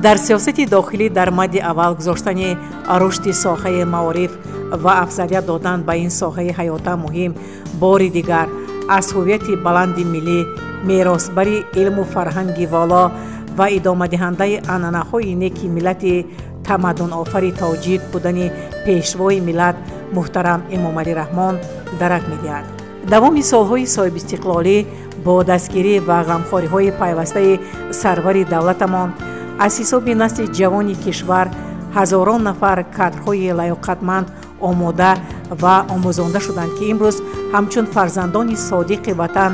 Дар сиёсати дохилӣ дар мадди аввал гузоштани рушди соҳаи маориф ва афзалият додан ба ин соҳаи ҳаёта муҳим бори дигар аз ҳуввияти баланди миллӣ, меросбари илму фарҳанги воло ва идомадиҳандаи анъанаҳои неки миллати тамаддунофари тоҷик будани пешвои миллат муҳтарам Эмомалӣ Раҳмон дарак медиҳад. Давоми солҳои соҳибистиқлолӣ бо дастгирӣ ва ғамхориҳои пайвастаи сарвари давлатамон аз ҳисоби насли ҷавони кишвар ҳазорон нафар кадрҳои лаёқатманд омода ва омӯзонда шуданд, ки имрӯз ҳамчун фарзандони содиқи ватан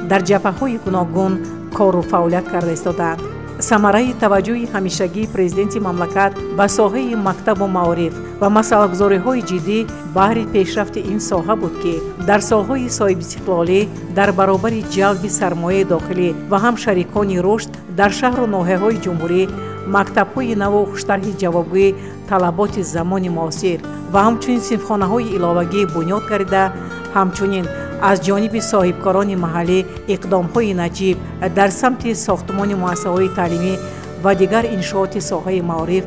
дар ҷабҳаҳои гуногун кору фаъолият карда истодаанд. Самараи таваҷҷӯҳи ҳамешагии президенти мамлакат ба соҳаи мактабу маориф ва масъалагузориҳои ҷиддӣ баҳри пешрафти ин соҳа буд, ки дар солҳои соҳибистиқлолӣ дар баробари ҷалби сармояи дохилӣ ва ҳам шарикони рушд дар шаҳру ноҳияҳои ҷумҳурӣ мактабҳои наву хуштарҳи ҷавобгӯи талаботи замони муосир ва ҳамчунин синфхонаҳои иловагӣ бунёд гардида, ҳамчунин аз ҷониби соҳибкорони маҳаллӣ иқдомҳои наҷиб дар самти сохтмони муассисаҳои таълимӣ ва дигар иншооти соҳаи маориф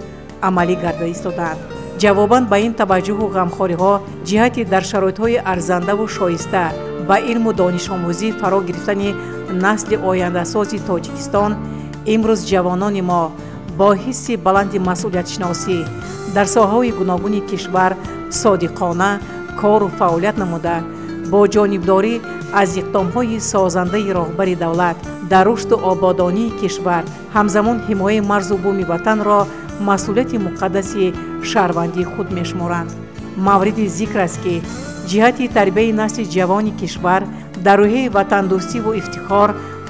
амалӣ гарда истодаанд. Ҷавобан ба ин таваҷҷӯҳу ғамхориҳо ҷиҳати дар шароитҳои арзандаву шоиста ба илму донишомӯзӣ фаро гирифтани насли ояндасози Тоҷикистон, имрӯз ҷавонони мо бо ҳисси баланди масъулиятшиносӣ дар соҳаҳои гуногуни кишвар содиқона кору фаъолият намуда, бо ҷонибдорӣ аз иқдомҳои созандаи роҳбари давлат дар рушду ободонии кишвар, ҳамзамон ҳимояи марзу буми ватанро масъулияти муқаддаси шаҳрвандии худ мешуморанд. Мавриди зикр аст, ки ҷиҳати тарбияи насли ҷавони кишвар дар рӯҳияи ватандӯстиву ифтихор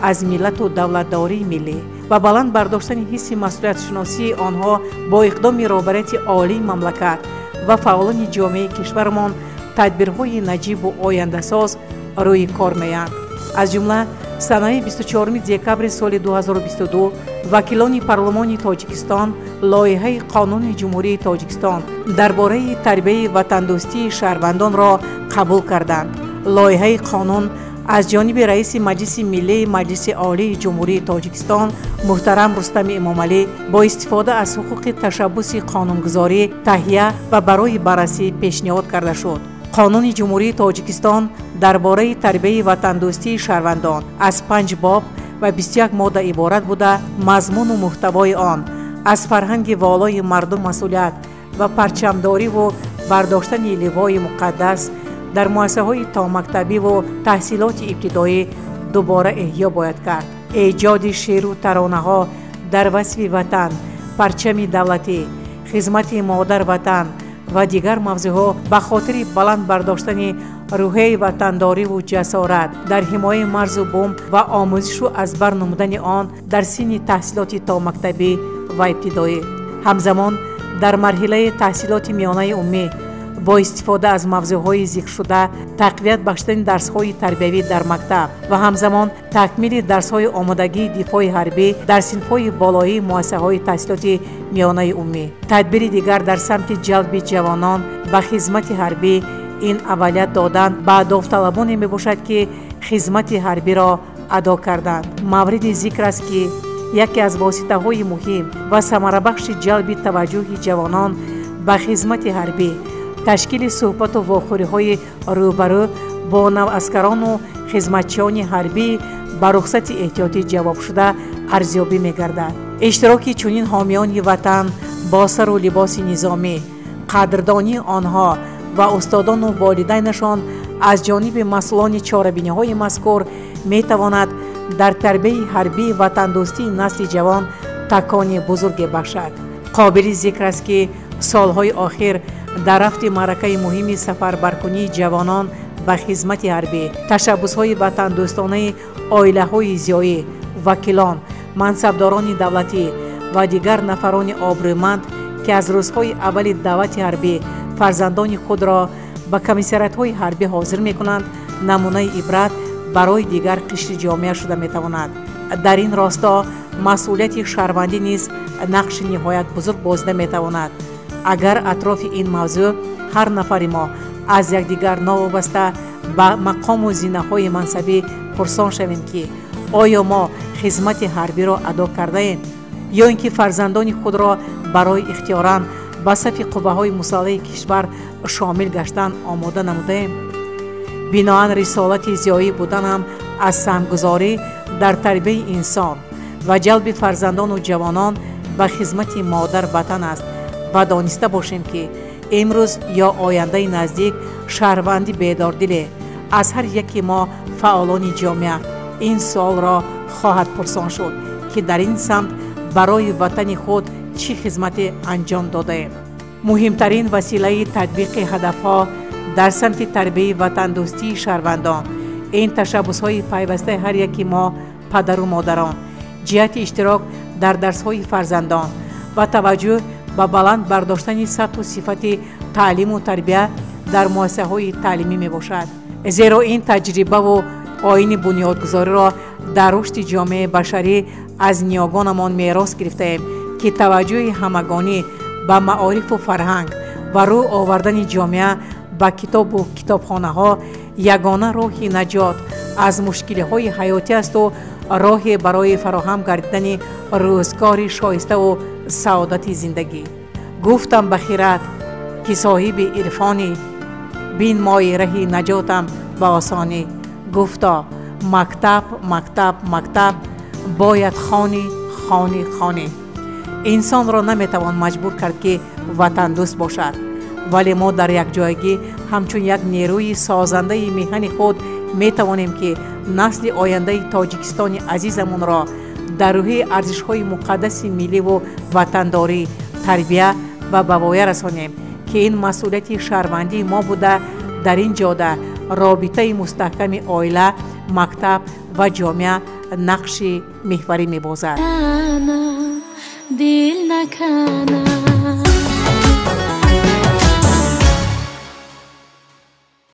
аз миллату давлатдории миллӣ ва баланд бардоштани ҳисси масъулиятшиносии онҳо бо иқдоми роҳбарияти олии мамлакат ва фаъолони ҷомеаи кишварамон тадбирҳои наҷибу ояндасоз рӯи кор меоянд. Аз ҷумла санаи 24 декабри соли 2022 вакилони парлумони Тоҷикистон лоиҳаи Қонуни Ҷумҳурии Тоҷикистон дар бораи тарбияи ватандӯстии шаҳрвандонро қабул карданд. Лоиҳаи қонун аз ҷониби раиси Маҷлиси Миллии Маҷлиси Олии Ҷумҳурии Тоҷикистон муҳтарам Рустами Эмомалӣ бо истифода аз ҳуқуқи ташаббуси қонунгузорӣ таҳия ва барои баррасӣ пешниҳод карда шуд. Қонуни Ҷумҳурии Тоҷикистон дар бораи тарбияи ватандӯстии шаҳрвандон аз 5 боб ва 21 модда иборат буда, мазмуну муҳтавои он аз фарҳанги волои мардум масъулият ва парчамдориву бардоштани ливои муқаддас дар муассисаҳои томактабиву таҳсилоти ибтидоӣ дубора эҳё бояд кард. Эҷоди шеъру таронаҳо дар васфи ватан, парчами давлатӣ, хизмати модар-ватан ва дигар мавзӯъҳо ба хотири баланд бардоштани рӯҳияи ватандориву ҷасорат дар ҳимояи марзу бум ва омӯзишу аз бар намудани он дар синни таҳсилоти томактабӣ ва ибтидоӣ. Ҳамзамон дар марҳилаи таҳсилоти миёнаи умумӣ бо истифода аз мавзӯъҳои зикршуда тақвият бахшидани дарсҳои тарбиявӣ дар мактаб ва ҳамзамон такмили дарсҳои омодагии дифои ҳарбӣ дар синфҳои болоии муассисаҳои таҳсилоти миёнаи умумӣ. Тадбири дигар дар самти ҷалби ҷавонон ба хизмати ҳарбӣ ин аввалият додан ба довталабоне мебошад, ки хизмати ҳарбиро адо карданд. Мавриди зикр аст, ки яке аз воситаҳои муҳим ва самарабахши ҷалби таваҷҷӯҳи ҷавонон ба хизмати ҳарбӣ ташкили суҳбату вохӯриҳои рӯбарӯ бо наваскарону хизматчиёни ҳарбӣ ба рухсати эҳтиётӣ ҷавобшуда арзёбӣ мегардад. Иштироки чунин ҳомиёни ватан бо сару либоси низомӣ, қадрдонии онҳо ва устодону волидайнашон аз ҷониби масъулони чорабиниҳои мазкур метавонад дар тарбияи ҳарбии ватандӯстии насли ҷавон такони бузурге бахшад. Қобили зикр аст, ки солҳои охир дар рафти маъракаи муҳими сафарбаркунии ҷавонон ба хизмати ҳарбӣ, ташаббусҳои ватандӯстонаи оилаҳои зиёӣ, вакилон, мансабдорони давлатӣ ва дигар нафарони обрӯманд, ки аз рӯзҳои аввали даъвати ҳарбӣ фарзандони худро ба комиссариятҳои ҳарбӣ ҳозир мекунанд, намунаи ибрат барои дигар қишри ҷомеа шуда метавонад. Дар ин росто масъулияти шаҳрвандӣ низ нақши ниҳоят бузург бозида метавонад. Агар атрофи ин мавзӯъ ҳар нафари мо аз якдигар новобаста ба мақому зинаҳои мансабӣ пурсон шавем, ки оё мо хизмати ҳарбиро адо кардаем Ё ин ки фарзандони худро барои ихтиёран ба сафи қувваҳои мусаллаҳи кишвар шомил гаштан омода намудаем? Биноан рисолати зиёӣ буданам аз саҳмгузорӣ дар тарбияи инсон ва ҷалби фарзандону ҷавонон ба хизмати модар ватан аст ва дониста бошем, ки имрӯз ё ояндаи наздик шаҳрванди бедордиле аз ҳар яки мо, фаъолони ҷомеа, ин суолро хоҳад пурсон шуд, ки дар ин самт барои ватани худ чӣ хизмате анҷом додаем. Муҳимтарин василаи татбиқи ҳадафҳо дар самти тарбияи ватандӯстии шаҳрвандон ин ташаббусҳои пайвастаи ҳар яки мо, падару модарон, ҷиҳати иштирок дар дарсҳои фарзандон ва таваҷҷӯҳ ба баланд бардоштани сатҳу сифати таълиму тарбия дар муассисаҳои таълимӣ мебошад. Зеро ин таҷрибаву оини бунёдгузориро дар рушди ҷомеаи башарӣ аз ниёгонамон мерос гирифтаем, ки таваҷҷӯҳи ҳамагонӣ ба маорифу фарҳанг ва рӯ овардани ҷомеа ба китобу китобхонаҳо ягона роҳи наҷот аз мушкилиҳои ҳаётӣ асту роҳе барои фароҳам гардидани рӯзгори шоиставу саодати зиндагӣ. Гуфтам ба хират, ки соҳиби ирфонӣ, бинмои раҳи наҷотам ба осонӣ. Гуфто: мактаб, мактаб, мактаб, бояд хонӣ, хонӣ, хонӣ. Инсонро наметавон маҷбур кард, ки ватандӯст бошад, вале мо дар якҷоягӣ ҳамчун як нерӯи созандаи меҳани худ метавонем, ки насли ояндаи Тоҷикистони азизамонро дар рӯҳияи арзишҳои муқаддаси милливу ватандорӣ тарбия ва ба воя расонем, ки ин масъулияти шаҳрвандии мо буда, дар ин ҷода робитаи мустаҳками оила, мактаб ва ҷомеа нақши меҳварӣ мебозад. Дил накана.